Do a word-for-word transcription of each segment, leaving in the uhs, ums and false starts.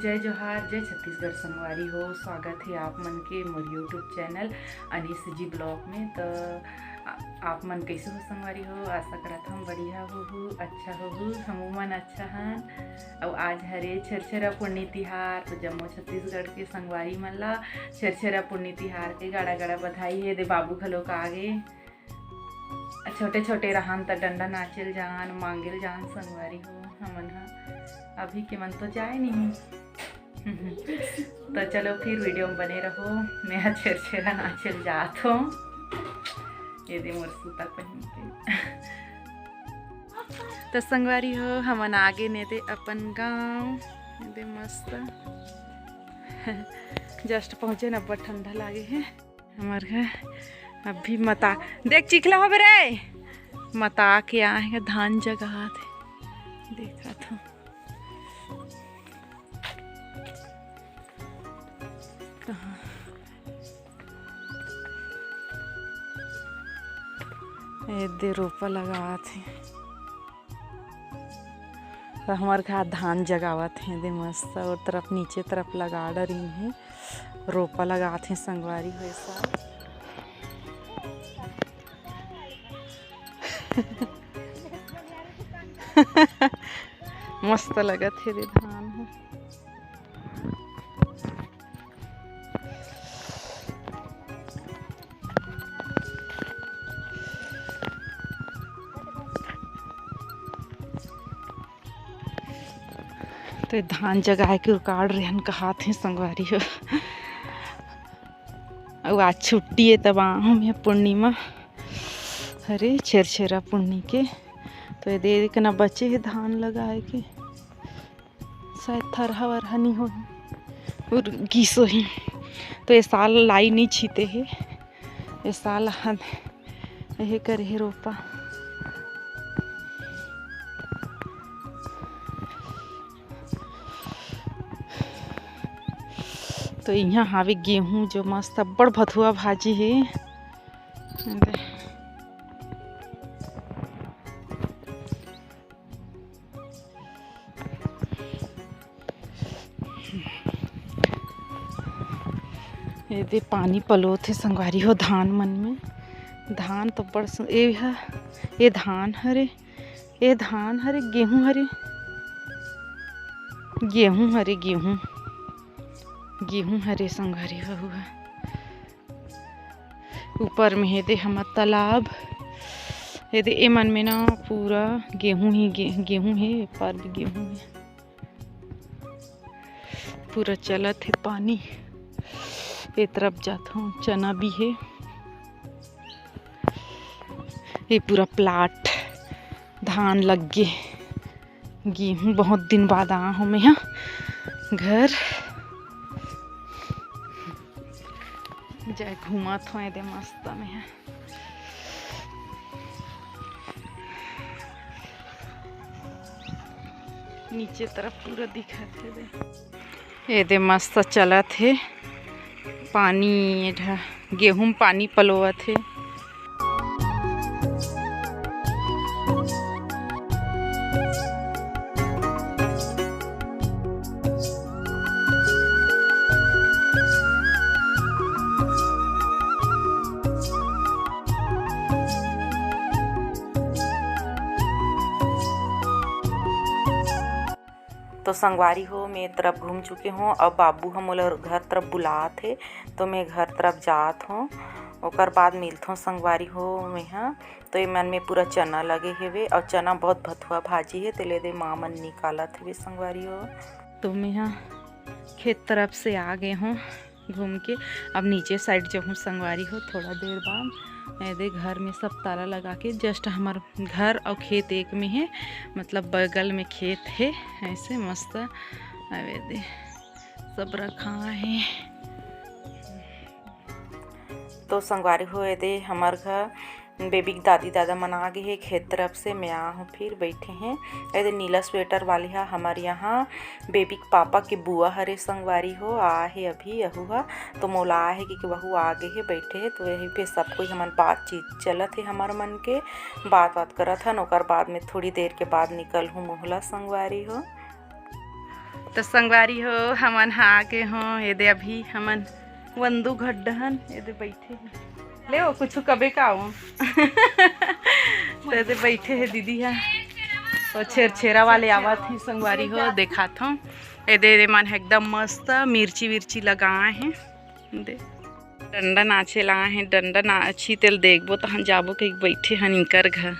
जय जोहार, जय छत्तीसगढ़ संगवारी हो। स्वागत हे आप मन के मोर YouTube चैनल अनीस जी ब्लॉग में। त आ-, आप मन कैसे हो संगवारी हो? आशा करत हम बढ़िया होहू, अच्छा होहू। हमू मन अच्छा हन। अउ आज हरे छेरछेरा पुन्नी तिहार, तो जम्मो छत्तीसगढ़ के संगवारी मन ला छेरछेरा पुन्नी तिहार के गाड़ा गाड़ा बधाई हे। दे बाबू घलोक आगे। छोटे छोटे रहन त डंडा नाचेल जान, मांगेल जान संगवारी हो। हमन ह अभी के मन तो जाए नहीं। तो चलो फिर वीडियो में बने रहो। मैं ह छेरछेरा नाचेल जात हूँ। ये दे मोर सूता पहन के। तो संगवारी हो, हमन आगे ने दे अपन गाँव। ये दे मस्त। जस्ट पहुँचे न, अब्बड़ ठंडा लागे हे। हमर घर अभी मता देख चिखला होबे रे, मता के आए हे, धान जगात हे, देखत हो। कहाँ? ए दे रोपा लगात हे। त हमर घर धान जगावत हे दे मस्त, और तरफ नीचे तरफ लगा डरिन हे, रोपा लगात हे संगवारी हो ए साल। मस्त लगत हे दे धान ह। तो धान जगाए के उकाड़ रेहन कहात हे संगवारी हो। अउ आज छुट्टी हे तब आहूँ मैं पूर्णिमा, अरे छेरछेरा पुन्नी के। तो ये दे एक ना बचे हे धान लगाए के, शायद थरहा वरहा नहीं होही, उर गिस होही। तो ये साल लाई नहीं छीते हे, ये साल हन एहे करे हे रोपा। तो इहाँ हावे गेहूं जो मस्त अब्बड़ भथुआ भाजी हे। ये दे पानी पलोत हे संगवारी हो धान मन में। धान तो बड़ सु-, ए हा, ये धान हरे, ये धान हरे, गेहूं हरे, गेहूं हरे, गेहूं, गेहूं हरे संगवारी हो। ऊपर में हे दे हमर तालाब। ये दे एमन में ना पूरा गेहूं ही गे-, गेहूं हे, पर भी गेहूं हे। पूरा चलत हे पानी। ए तरफ जात हूँ, चना भी हे। ये पूरा प्लाट धान लग गे। गेहूं बहुत दिन बाद आ हूँ मैं हा घर। जाए घूमत हूँ एदे मस्त में हा। नीचे तरफ पूरा दिखत हे दे। एदे मस्त चलत हे पानी, एढ़ा गेहूं पानी पलोवत हे। तो संगवारी हो, मैं तरफ घूम चुके हों, अब बाबू ह मोला घर तरफ बुलात हे, तो मैं घर तरफ जात हों। ओकर बाद मिलथों संगवारी हो मैं ह। तो एमन में पूरा चना लगे हेवे और चना बहुत भथुआ भाजी हे, तेले दे माँ मन निकालत हेवे संगवारी हो। तो मैं ह खेत तरफ से आ गए हों घूम के। अब नीचे साइड जाहूँ संगवारी हो, थोड़ा देर बाद। एदे घर में सब ताला लगा के, जस्ट हमर घर और खेत एक में हे, मतलब बगल में खेत हे। ऐसे मस्त अवे दे सब रखा हे। तो संगवारी हो, एदे हमर घर बेबी के दादी दादा मन आ गे हे खेत तरफ से, मैं आ हूँ फिर बैठे हैं। एदे नीला स्वेटर वाली हा हमर यहाँ बेबी के पापा के बुआ हरे संगवारी हो, आ हे अभी अहू हा, तो मोला आ हे कि, कि वहू आ गे हे, बैठे हे, तो यही पे सब कोई हमन बातचीत चलत हे हमर मन के, बात बात करत हन। ओकर बाद में थोड़ी देर के बाद निकल हूँ मोहला संगवारी हो। तो संगवारी हो, हमन ह आगे हो। ये दे अभी हमन वंदू घर डहन, ये दे बैठे हे। ले वो कुछ कबे का हो। तो ये दे बैठे हे दीदी ह। तो छेरछेरा वाले आवत हे संगवारी हो, देखात हो। ये दे, ये दे मन ह एकदम मस्त मिर्ची विर्ची लगाए हे। दे। डंडा नाचे ला हे, डंडा नाची तेल देखबो तहन जाबो के बैठे हन इनकर घर।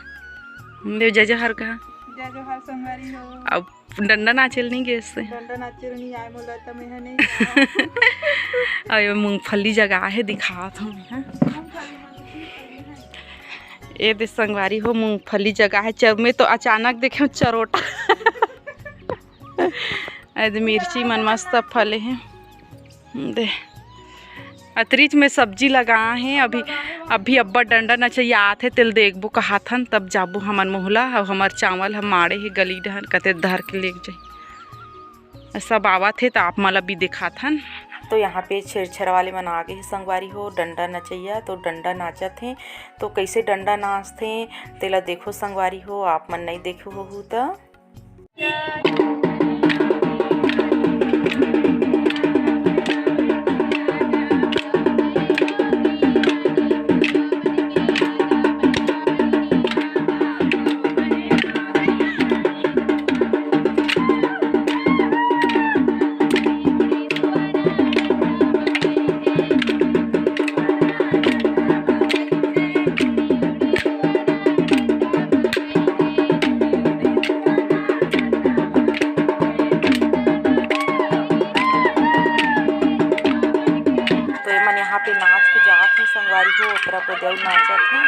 दे जय जोहार कहा। जय जोहार संगवारी हो। अब डंडा नाचे ल नहीं गे से। डंडा नाचे ल नहीं आए मोला, त मैं ह नहीं जाओं। अब ये मूंगफली जगा हे, दिखात हूँ मैं, हाँ। मूंगफली, मूंगफली है। ये दे संगवारी हो, मूंगफली जगा हे चर में, तो अचानक देखे चरोटा। ये दे मिर्ची मन मस्त फले हे। दे, अतरीच में सब्जी लगा हे। अभी, अभी अब्बड़ डंडा नचैया आथे, तेल देखबो कहाथन, तब जाबो हमन मोहला। अउ हमर चावल ह माड़े हे गली डहन, कते धर के लेग जाही। सब आवत हे, त आप मन ला भी देखाथन। तो यहाँ पे छेरछेरा वाले मन आ गे हे संगवारी हो, डंडा नचैया। तो डंडा नाचत हे, तो कैसे डंडा नाचथे, तेला देखो संगवारी हो, आप मन नहीं देखो होहू त। तो ये मन यहाँ पे नाच के जात हे संगवारी हो, ओकरा पे दऊ नाचत हे।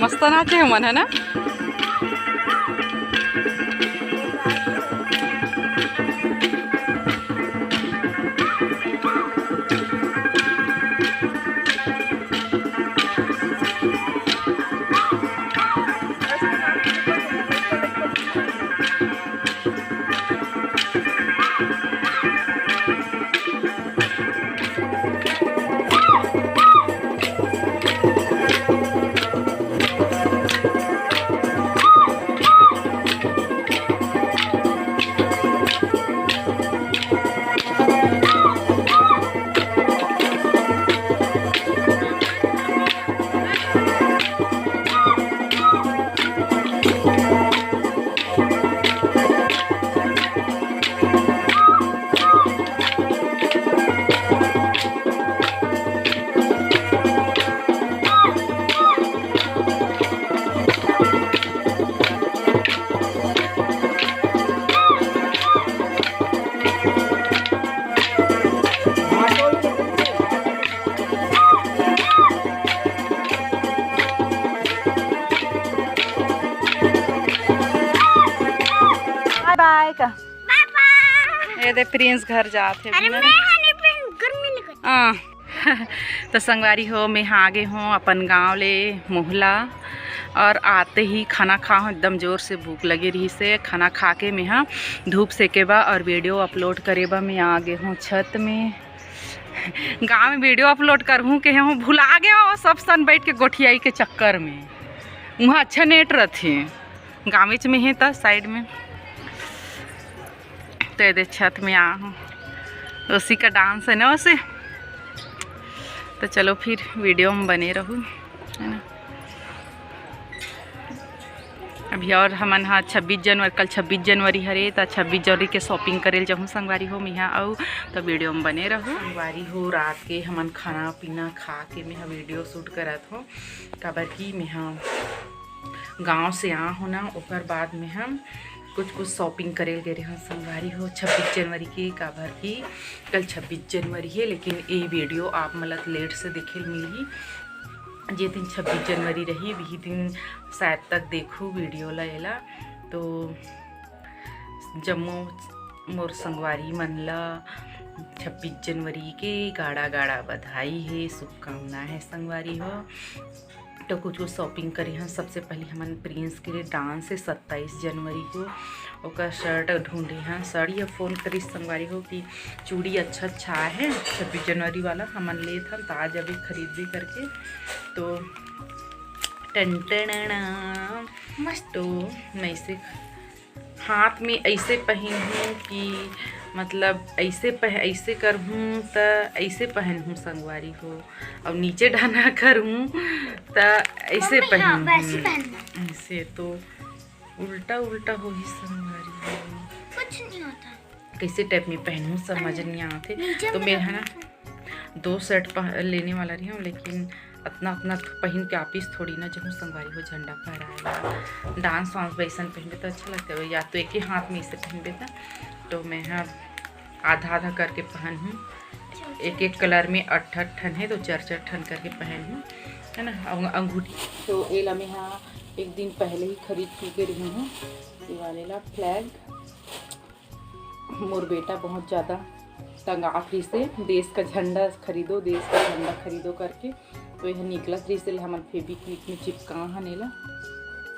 मस्त नाचे हे मन, है ना? बाय बाय का। बाय बाय। ये दे प्रिंस घर जात हे अभी ना। मैं हनी प्रिंस गर्मी निकल। हाँ। तो संगवारी हो, मैं हाँ आगे हूँ अपन गांव ले मोहला, और आते ही खाना खा हूँ, एकदम जोर से भूख लगे रही से। खाना खा के मैं हाँ धूप सेके बा और वीडियो अपलोड करे बा मैं आगे हूँ छत में। गांव में वीडियो अपलोड करहूँ के हूँ, भुला गए हो सब सन बैठ के गोठियाई के चक्कर में। वहाँ अच्छा नेट रहते, गाँवेच में हे त साइड में। तो ये दे छत में आ हूँ, उसी का डांस है ना उसे। तो चलो फिर वीडियो में बने रहू, है ना। अभी और हमन हा छब्बीस जनवरी, कल छब्बीस जनवरी हरे, त छब्बीस जनवरी के शॉपिंग करे ल जाहूँ संगवारी हो मिहा, अउ तो वीडियो में बने रहू। संगवारी हो, रात के हमन खाना पीना खा के मिहा वीडियो शूट करत हो, काबर कि मिहा गांव से आ हो ना, ओकर बाद में हम कुछ कुछ शॉपिंग करे ल गे रहे हन संगवारी हो छब्बीस जनवरी के, काबर कि कल छब्बीस जनवरी है, लेकिन ये वीडियो आप मन ल लेट से देखे ल मिलही। जे दिन छब्बीस जनवरी रही, वही दिन शायद तक देखू वीडियो ला एला। तो जम्मो मोर संगवारी मन ला छब्बीस जनवरी के गाड़ा गाड़ा बधाई है, शुभकामना है संगवारी हो। तो कुछ वो shopping करे हन। सबसे पहले हमन प्रिंस के लिए dance है सत्ताईस जनवरी को, ओकर shirt ढूंढे हन। साड़ी अब phone करिस संगवारी हो कि चूड़ी अच्छा अच्छा है छब्बीस जनवरी वाला, हमन लेत हन, तो आज अभी खरीदबे करके। तो टन टन मस्त। तो मैं इसे हाथ में ऐसे पहनहूँ कि मतलब ऐसे पह-, ऐसे करहूँ त ऐसे पहनहूँ संगवारी हो, और नीचे डाना करहूँ त ऐसे मम्मी, हाँ, पहनहूँ। वैसे पहनना। ऐसे तो उल्टा उल्टा होही संगवारी हो। कुछ नहीं होता। कैसे type में पहनहूँ समझ नहीं आते। नीचे तो में मेर है ना, दो set पह-, लेने वाला रही हूँ, लेकिन अतना अतना तो पहिन के office थोड़ी ना जहूँ संगवारी हो झंडा फहराए ला। Dance वांस वैसन पहनबे तो अच्छा लगता है, या तो एक ही हाथ में इसे पहनबे त, तो मैं हा आधा आधा करके पहनहूँ। एक एक colour में अट्ठ अट्ठ ठन है, तो चार चार ठन करके पहनहूँ, है ना। अउ अंगूठी तो एला मैं हा एक दिन पहले ही खरीद के रही हूँ, ये वाले ला flag। मोर बेटा बहुत ज़्यादा तंगात रहिसे, "देश का झंडा खरीदो, देश का झंडा खरीदो" करके। तो यह निकलत रहिसे, ले हमन Fevikwik में चिपका हन एला।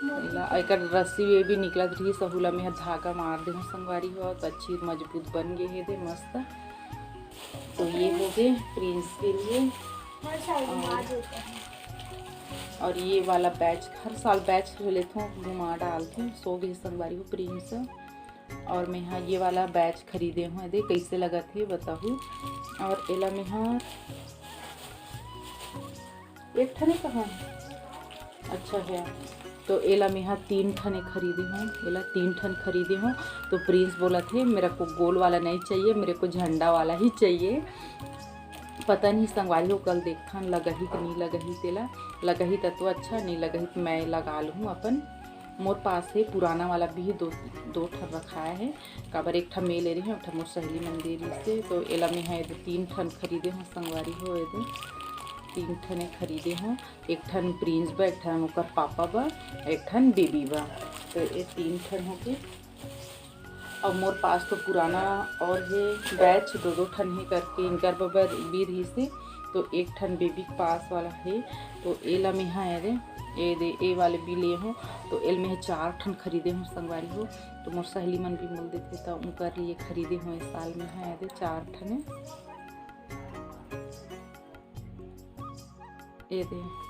एला, एकर रस्सी ये भी निकलत रहिस, सहूला में धागा मार दे हूँ संगवारी हो, तो अच्छी मजबूत बन गए हे दे मस्त। तो ये हो गए प्रिंस के लिए। और ये वाला बैच, हर साल बैच लेथों, घुमा डालथों, सो गए संगवारी हो प्रिंस। और मैं हा ये वाला बैच खरीदे हूँ, दे कैसे लगत हे बताहू। और एला मैं हा एक ठने कहा, अच्छा है, तो एला मैं हा तीन ठने खरीदे हूँ, एला तीन ठन खरीदे हूँ। तो प्रिंस बोलत हे, "मेरे को गोल वाला नहीं चाहिए, मेरे को झंडा वाला ही चाहिए।" पता नहीं संगवारी हो, कल देखथन लगही कि नहीं लगही तेला। लगही त तो अच्छा, नहीं लगही त मैं लगा लूँ अपन। मोर पास हे पुराना वाला भी दो, दो ठन रखाए हे, काबर एक ठन मैं ले रही हूँ, एक ठन मोर सहेली मन दे रहिसे, तो एला मैं हा एदे तीन ठन खरीदे हूँ संगवारी हो, एदे तीन ठने खरीदे हूँ, एक ठन प्रिंस बा, एक ठन ओकर पापा बा, एक ठन बेबी बा, तो ये तीन ठन हो गए। अब मोर पास तो पुराना और हे बैच, दो दो ठन हे करके इनकर बर भी रहिसे, तो एक ठन बेबी के पास वाला हे, तो एला मैं हा एदे, ए दे, ए वाले भी ले हूँ, तो एल मैं हा चार ठन खरीदे हूँ संगवारी हो। तो मोर सहेली मन भी मोल देथे, तो उनकर लिए खरीदे हूँ इस साल मैं हा एदे चार ठने। ए दे।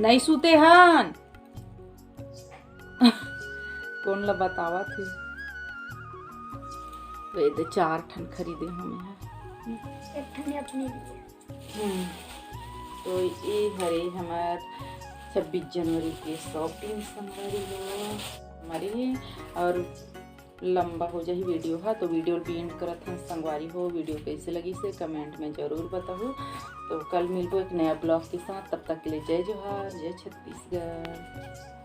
नहीं सूते हन। कौन ला बतावत हे? ए दे चार ठन खरीदे हूँ मैं हा। एक ठन अपने लिए। हम्म, तो ये हरे हमार छब्बीस जनवरी के shopping संगवारी हो हमारे। और लंबा हो जाही video हा, तो video ल भी end करत हन संगवारी हो। Video कैसे लगिसे comment में जरूर बताहू। तो कल मिलबो एक नया vlog के साथ, तब तक के लिए जय जोहार, जय छत्तीसगढ़।